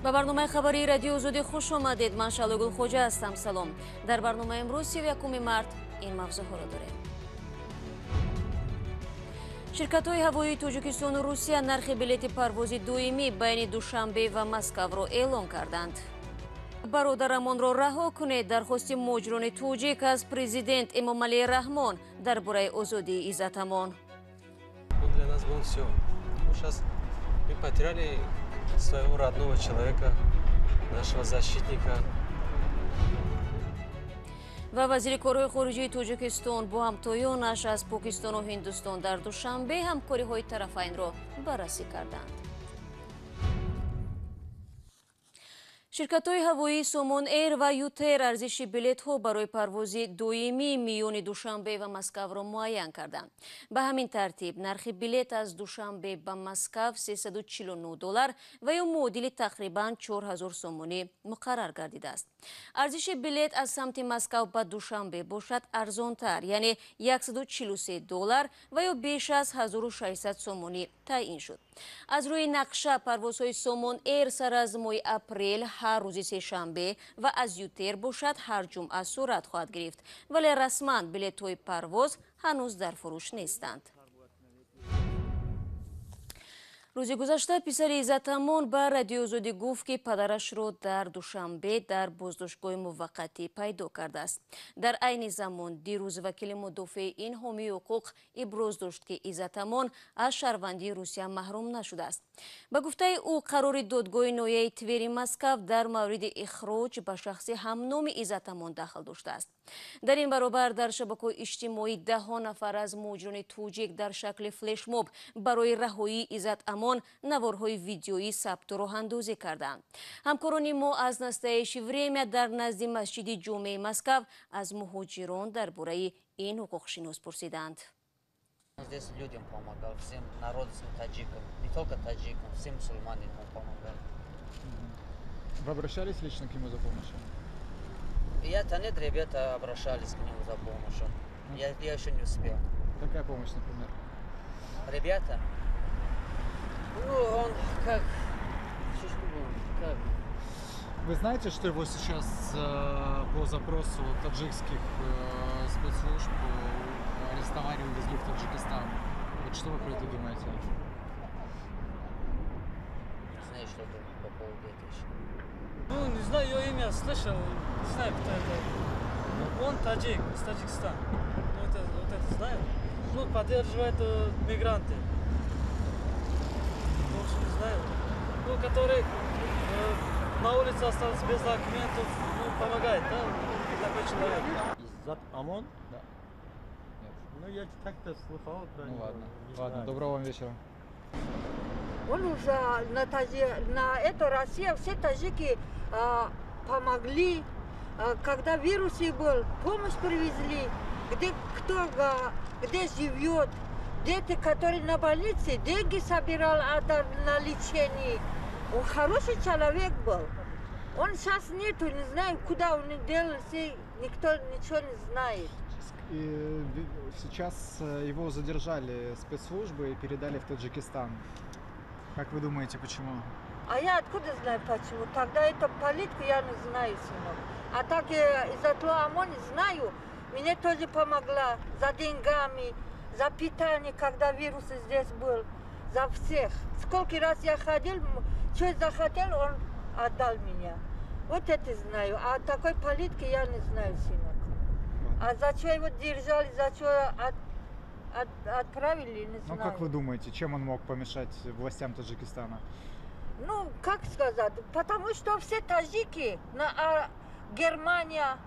Ба барномаи хабарии Радиои Озодӣ хуш омадед. Ман Шалугул Хоҷа ҳастам. Салом. Дар барномаи имрӯз 31 март ин мавзӯъҳоро дорем. Ширкатҳои ҳавоии Тоҷикистону Русия нархи билети парвози доимӣ байни Душанбе ва Москваро эълон карданд. Бародарамонро раҳо кунед. Дархости муҳоҷирони тоҷик аз президент Эмомалӣ Раҳмон дар бораи озодии Иззат Амон. Для нас было все. Сейчас мы потеряли своего родного человека, нашего защитника. Ва вазири корҳои хориҷии Тоҷикистон бо ҳамтоёнаш аз Покистону Ҳиндустон дар Душанбе ҳамкориҳои тарафайнро баррасӣ карданд. Ширкатҳои ҳавоии Сомон Эйр ва Ютэр арзиши билетҳо барои парвози доимии миёни Душанбе ва Москваро муайян карданд. Ба ҳамин тартиб нархи билет аз Душанбе ба Москав 349 доллар ва ё муодили тақрибан 4000 сомонӣ муқаррар гардидааст. Арзиши билет аз самти Москав ба Душанбе бошад арзонтар, яъне 143 доллар ва ё беш аз 1600 сомонӣ таъин шуд. Аз рӯи нақша парвозҳои Сомон Эйр сар аз моҳи апрел ҳар рӯзи сешанбе ва аз Ютэр бошад ҳар ҷумъа сурат хоҳад гирифт, вале расман билетҳои парвоз ҳанӯз дар фурӯш нестанд. Рӯзи гузашта писари Иззат Амон ба Радиои Озодӣ гуфт, ки падарашро дар Душанбе дар боздоштгоҳи муваққатӣ пайдо кардааст. Дар айни замон дирӯз вакили мудофеи ин ҳомии ҳуқуқ иброз дошт, ки Иззат Амон аз шаҳрвандии Русия маҳрум нашудааст. Ба гуфтаи ӯ, қарори додгоҳи ноҳияи Твери Москав дар мавриди ихроҷ ба шахси ҳамноми Иззат Амон дахл доштааст. Дар ин баробар дар шабакаҳои иҷтимоӣ даҳҳо нафар аз муҳоҷирони тоҷик дар шакли флешмоб барои раҳоии Иззат Амон наворҳои видеоӣ сабту роҳандозӣ карданд. Ҳамкорони мо аз Настоящее время дар назди масҷиди ҷомеи Москав аз муҳоҷирон дар бораи ин ҳуқуқшинос пурсиданд. Здесь людям помогал, всем народам, таджикам, не только таджикам, всем мусульманам он помогал. Вы обращались лично к нему за помощью? Я-то нет, ребята обращались к нему за помощью. Я еще не успел. Какая помощь, например? Ребята? Ну, он как... Как? Вы знаете, что его сейчас по запросу таджикских спецслужб арестовали и увезли в Таджикистан? Вот что вы про это думаете? Не знаю, что думаю по поводу этого еще. Ну, не знаю, ее имя слышал, не знаю, кто это. Ну, он таджик, из Таджикистана. Ну, это, вот это знаю. Ну, поддерживает мигранты. Больше не знаю. Ну, который на улице остался без документов, ну, помогает, да, такой человек. Иззат Амон? Да. Нет. Ну, я так-то слыхал про Ну, него. Ладно. Не Ладно, знаю. Доброго вам вечера. Он уже на эту Россию все таджики помогли. Когда вирус был, помощь привезли, где кто где живет. Дети, которые на больнице, деньги собирал на лечение. Он хороший человек был. Он сейчас нету, не знаю, куда он делся, никто ничего не знает. И сейчас его задержали спецслужбы и передали в Таджикистан. Как вы думаете, почему? А я откуда знаю почему? Тогда это политику я не знаю, сынок. А так из-за того Амон знаю, мне тоже помогла за деньгами, за питание, когда вирус здесь был, за всех. Сколько раз я ходил, что захотел, он отдал меня. Вот это знаю. А такой политики я не знаю, сынок. А за что его держали, за что отправили, не знаю. Ну, как вы думаете, чем он мог помешать властям Таджикистана? Ну, как сказать, потому что все таджики на Германия,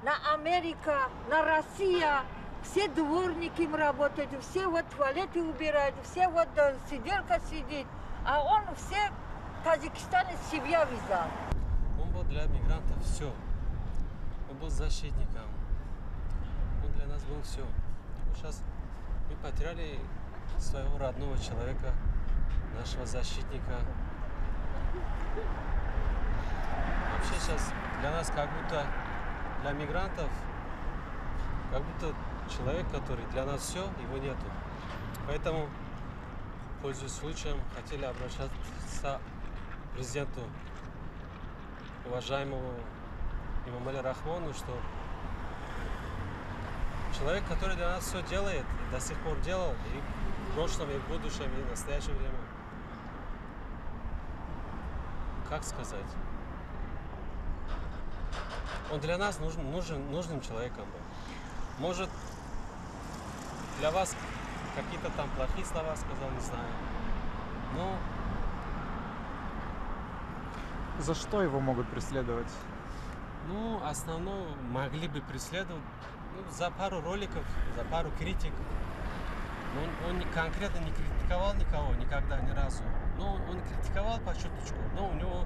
на Америка, на Россия, все дворники им работают, все вот туалеты убирают, все вот сиделка сидит, а он все Таджикистан из себя вязал. Он был для мигрантов все. Он был защитником. Он для нас был все. Сейчас мы потеряли своего родного человека, нашего защитника. Вообще сейчас для нас как будто, для мигрантов, как будто человек, который для нас все, его нету. Поэтому, пользуясь случаем, хотели обращаться к президенту уважаемому Эмомали Рахмону, что человек, который для нас все делает, и до сих пор делал, и в прошлом, и в будущем, и в настоящее время. Как сказать? Он для нас нужным человеком был. Может, для вас какие-то там плохие слова сказал, не знаю. Но... За что его могут преследовать? Ну, основное, могли бы преследовать, ну, за пару роликов, за пару критик. Но он конкретно не критиковал никого, никогда, ни разу. Но он критиковал по чуточку, но у него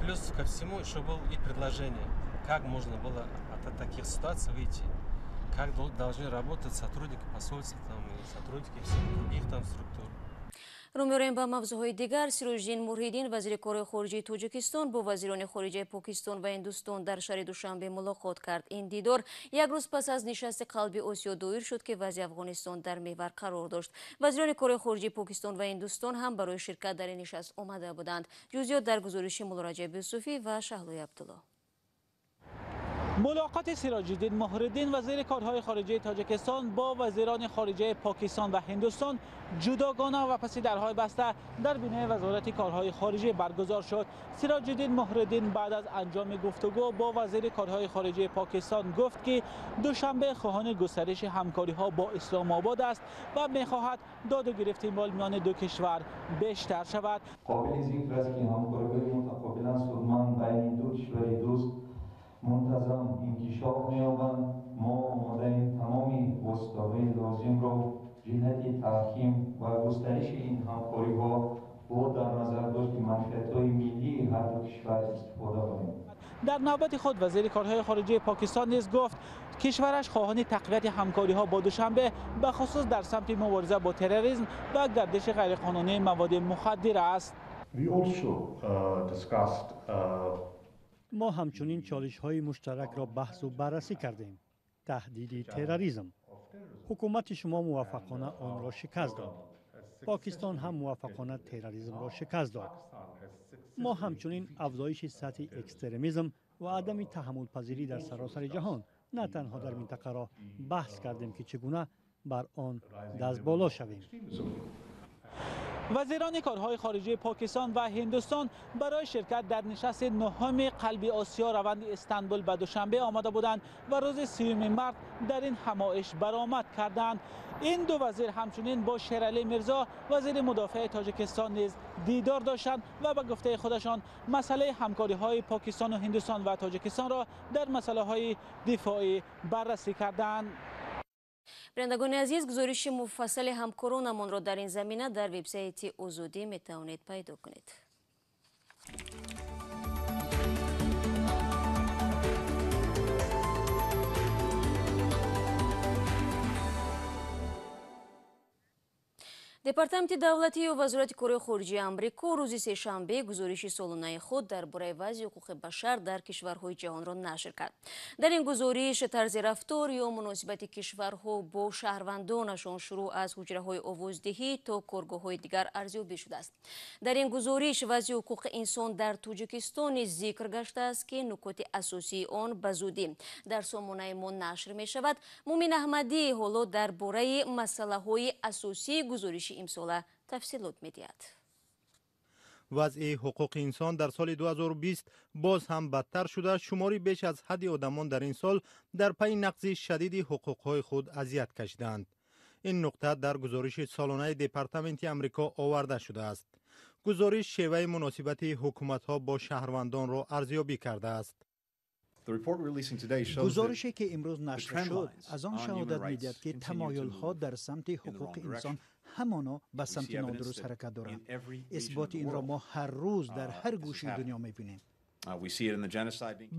плюс ко всему еще было и предложение, как можно было от таких ситуаций выйти, как должны работать сотрудники посольства там, и сотрудники всех других там структур. Рӯ меорем ба мавзӯъҳои дигар. Сироҷиддин Муҳриддин, вазири корҳои хориҷии Тоҷикистон, бо вазирони хориҷаи Покистон ва Ҳиндустон дар шаҳри Душанбе мулоқот кард. Ин дидор як рӯз пас аз нишасти қалби Осиё доир шуд, ки вазъи Афғонистон дар меҳвар қарор дошт. Вазирони корҳои хориҷии Покистон ва Ҳиндустон ҳам барои ширкат дар ин нишаст омада буданд. Ҷузъиёт дар гузориши Муллораҷаб Юсуфӣ ва Шаҳлои Абдулло. Мулоқоти Сироҷиддин Муҳриддин, вазири корҳои хориҷаи Тоҷикистон, бо вазирони хориҷаи Покистон ва Ҳиндустон ҷудогона ва паси дарҳои баста дар бинои вазорати корҳои хориҷӣ баргузор шуд. Сироҷиддин Муҳриддин баъд аз анҷоми гуфтугӯ бо вазири корҳои хориҷаи Покистон гуфт, ки Душанбе хоҳони густариши ҳамкориҳо бо Исломобод аст ва мехоҳад доду гирифти мол миёни ду кишвар бештар шавад. Қобили зикр аст, ки ҳамкориҳои мутақобилан судманд байни ду кишвари дӯст мунтазам инкишоф меёбанд. Мо омодаем тамоми воситаҳои лозимро ҷиҳати таҳким ва густариши ин ҳамкориҳо бо дар назардошти манфиатҳои миллии ҳар ду кишвар истифода барем. Дар навбати худ вазири корҳои хориҷии Покистон низ гуфт, кишвараш хоҳони тақвияти ҳамкориҳо бо Душанбе ба хусус дар самти мубориза бо терроризм ва гардиши ғайриқонунии маводи мухаддир аст. Мо ҳамчунин чолишҳои муштаракро баҳсу баррасӣ кардем. Таҳдиди терроризм. Ҳукумати шумо муваффақона онро шикаст дод. Покистон ҳам муваффақона терроризмро шикаст дод. Мо ҳамчунин афзоиши сатҳи экстремизм ва адами таҳаммулпазирӣ дар саросари ҷаҳон, на танҳо дар минтақаро баҳс кардем, ки чӣ гуна бар он дастболо шавем. Вазирони корҳои хориҷии Покистон ва Ҳиндустон барои ширкат дар нишасти нуҳуми қалби Осиё раванди Истанбул ба Душанбе омада буданд ва рӯзи 30 март дар ин ҳамоиш баромад карданд. Ин ду вазир ҳамчунин бо Шералӣ Мирзо, вазири мудофиаи Тоҷикистон, низ дидор доштанд ва ба гуфтаи худашон масъалаи ҳамкориҳои Покистону Ҳиндустон ва Тоҷикистонро дар масъалаҳои дифоӣ баррасӣ карданд. Бинандагони азиз, гузориши муфассали ҳамкоронамонро дар ин замина дар вебсайти Озодӣ метавонед пайдо кунед. Департаменти давлатию вазорати корҳои хориҷии Амрико рӯзи сешанбе гузориши солонаи худ дар бораи вазъи ҳуқуқи башар дар кишварҳои ҷаҳонро нашр кард. Дар ин гузориш тарзи рафтор ё муносибати кишварҳо бо шаҳрвандонашон шурӯъ аз ҳуҷраҳои овоздиҳӣ то коргоҳҳои дигар арзёбӣ шудааст. Дар ин гузориш вазъи ҳуқуқи инсон дар Тоҷикистон низ зикр гаштааст, ки нукоти асосии он ба зудӣ дар сомонаи мо нашр мешавад. Мумин Аҳмадӣ ҳоло дар бораи масъалаҳои асосии гузориши имсола тафсилот медиҳад. Вазъи ҳуқуқи инсон дар соли 2020 боз ҳам бадтар шуда, шумори беш аз ҳадди одамон дар ин сол дар пайи нақзи шадиди ҳуқуқҳои худ азият кашиданд. Ин нуқта дар гузориши солонаи департаменти Амрико оварда шудааст. Гузориш шеваи муносибати ҳукуматҳо бо шаҳрвандонро арзёбӣ кардааст. Гузорише ки имрӯз нашр шуд, аз он шаҳодат медиҳад, ки тамоюлҳо дар самти ҳуқуқи инсон ҳамоно ба самти нодуруст ҳаракат доранд. Исботи инро мо ҳар рӯз дар ҳар гӯшаи дунё мебинем.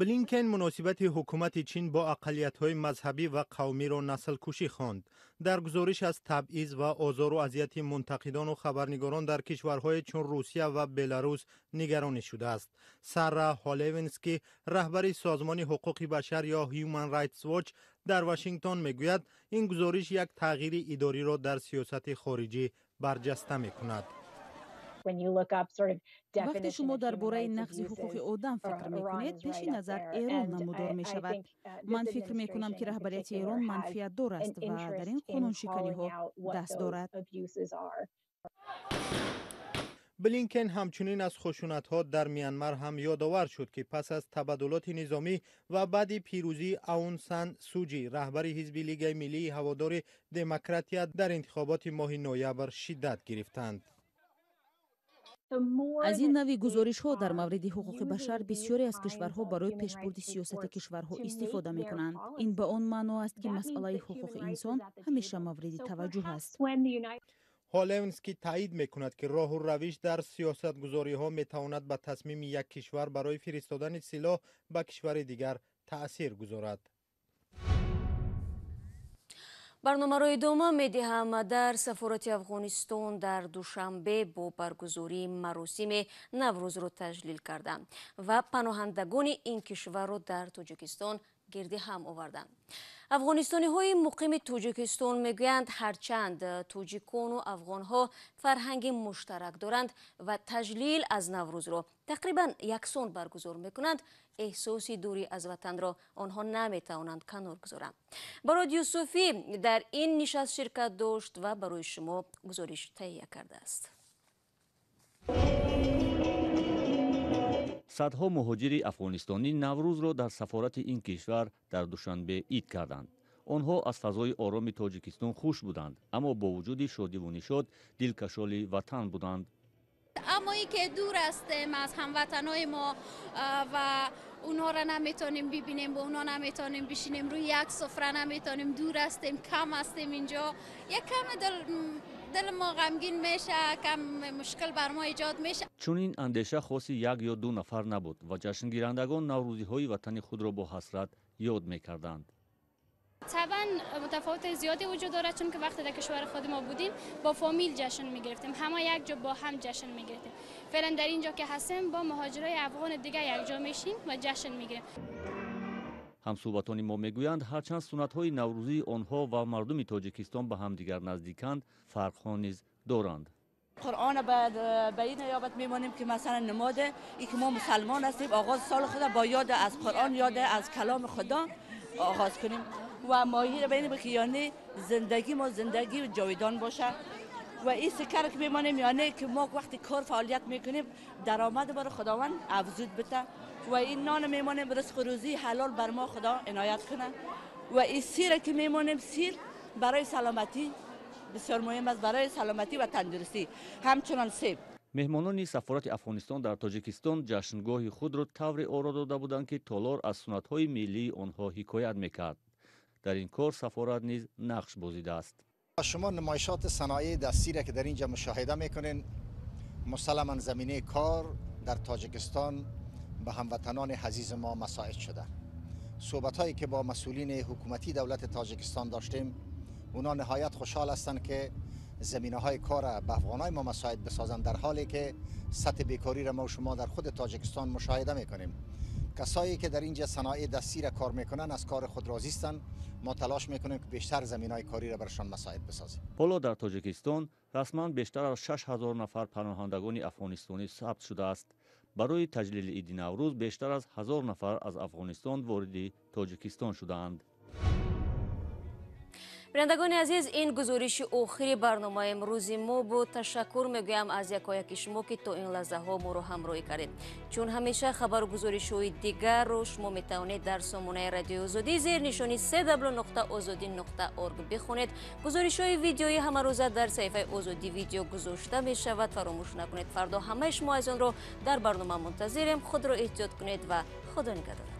Блинкен муносибати ҳукумати Чин бо ақаллиятҳои мазҳабӣ ва қавмиро наслкушӣ хонд. Дар гузориш аз табъиз ва озору азияти мунтақидону хабарнигорон дар кишварҳое чун Русия ва Беларус нигаронӣ шудааст. Сара Ҳолевински, раҳбари созмони ҳуқуқи башар ё Human Rights Watch дар Вашингтон, мегӯяд, ин гузориш як тағйири идориро дар сиёсати хориҷӣ барҷаста мекунад. Вақте шумо дар бораи нақзи ҳуқуқи одам фикр мекунед, пеши назар Эрон намудор мешавад. Ман фикр мекунам, ки раҳбарияти Эрон манфиатдор аст ва дар ин қонуншиканиҳо даст дорад. Блинкен ҳамчунин аз хушунатҳо дар Мянмар ҳам ёдовар шуд, ки пас аз табаддулоти низомӣ ва баъди пирӯзии Аун Сан Суҷи, раҳбари ҳизби Лигаи миллии ҳаводори демократия, дар интихоботи моҳи ноябр шиддат гирифтанд. Аз ин навъи гузоришҳо дар мавриди ҳуқуқи башар бисёре аз кишварҳо барои пешбурди сиёсати кишварҳо истифода мекунанд. Ин ба он маъно аст, ки масъалаи ҳуқуқи инсон ҳамеша мавриди таваҷҷӯҳ аст. Ҳоленски таъйид мекунад, ки роҳу равиш дар сиёсатгузориҳо метавонад ба тасмими як кишвар барои фиристодани силоҳ ба кишвари дигар таъсир гузорад. Барномаро идома медиҳам. Дар сафорати Афғонистон дар Душанбе бо баргузории маросими Наврӯзро таҷлил карданд ва паноҳандагони ин кишварро дар Тоҷикистон гирди ҳам оварданд. Афғонистониҳои муқими Тоҷикистон мегӯянд, ҳарчанд тоҷикону афғонҳо фарҳанги муштарак доранд ва таҷлил аз Наврӯзро тақрибан яксон баргузор мекунанд, эҳсоси дурӣ аз ватанро онҳо наметавонанд канор гузоранд. Барод Юсуфӣ дар ин нишаст ширкат дошт ва барои шумо гузориш таҳия кардааст. Садҳо муҳоҷири афғонистонӣ Наврӯзро дар сафорати ин кишвар дар Душанбе ид карданд. Онҳо аз фазои ороми Тоҷикистон хуш буданд, аммо бо вуҷуди шодиву нишод дилкашоли ватан буданд. Аммо ин ки дур ҳастем аз ҳамватанҳои мо ва онҳоро наметавонем бибинем, бо онҳо наметавонем бишинем, рӯи як суфра наметавонем, дур ҳастем, кам ҳастем инҷо. Як кам дили мо ғамгин меша, кам мушкил бар мо эҷод меша. Чунин андеша хоси як ё ду нафар набуд ва ҷашнгирандагон наврӯзиҳои ватани худро бо ҳасрат ёд мекарданд. طبعا متفاوت زیادی وجود دارد، چون که وقتی در کشور خود ما بودیم با فامیل جشن میگرفتیم، همه یک جا با هم جشن میگرفتیم. فعلا در اینجا که هستیم با مهاجرای افغان دیگه یک جا میشیم و جشن میگیریم. ҳамсӯҳбатони мо мегӯянд, ҳарчанд суннатҳои наврӯзии онҳо ва мардуми Тоҷикистон ба ҳамдигар наздиканд, фарқҳо низ доранд. قرآن به این یابت میمانیم که مثلا نماد ای که ما مسلمان هستیم، آغاز سال خدا با یاد از قرآن، یاد از کلام خدا آغاز کنیم و ماهی رو بینیم که یعنی زندگی ما زندگی جاویدان باشه و این سکر که میمانیم یعنی که ما وقتی کار فعالیت میکنیم درآمد بر خداوند افزود بده و این نان میمانیم رزق روزی حلال بر ما خدا عنایت کنه و این سیر که میمانیم سیر برای سلامتی بسیار مهم است، برای سلامتی و تندرستی. همچنان سیب. Меҳмонони сафорати Афғонистон дар Тоҷикистон ҷашнгоҳи худро тавре оро дода буданд, ки толор аз суннатҳои миллии онҳо ҳикоят мекард. Дар ин кор сафорат низ нақш бозидааст. شما نمایشات صنایع دستی را که در اینجا مشاهده میکنین، مسلما زمینه کار در تاجیکستان به هموطنان عزیز ما مساعد شده. صحبت هایی که با مسئولین حکومتی دولت تاجیکستان داشتیم، اونا نهایت خوشحال هستند که زمینه های کار به افغانای ما مساعد بسازند، در حالی که سطح بیکاری را ما و شما در خود تاجیکستان مشاهده میکنیم. کسایی که در اینجا صنایع دستی را کار میکنن از کار خود راضی هستند. ما تلاش میکنیم که بیشتر زمینهای کاری را برشان مساعد بسازیم. ҳоло дар Тоҷикистон расман бештар аз 6000 нафар паноҳандагони афғонистонӣ сабт шудааст. Барои таҷлили иди Наврӯз бештар аз 1000 нафар аз Афғонистон вориди Тоҷикистон шудаанд. Бинандагони азиз, ин гузориши охири барномаи имрӯзи мо буд. Ташаккур мегӯям аз якояки шумо, ки то ин лаҳзаҳо моро ҳамроҳӣ кардед. Чун ҳамеша хабару гузоришҳои дигарро шумо метавонед дар сомонаи Радиои Озодӣ зери нишони www.ozodi.org бихонед. Гузоришҳои видеоӣ ҳамарӯза дар саҳифаи Озодӣ видео гузошта мешавад. Фаромӯш накунед, фардо ҳамаи шумо азизонро дар барнома мунтазирем. Худро эҳтиёт кунед ва Худо нигаҳдорад.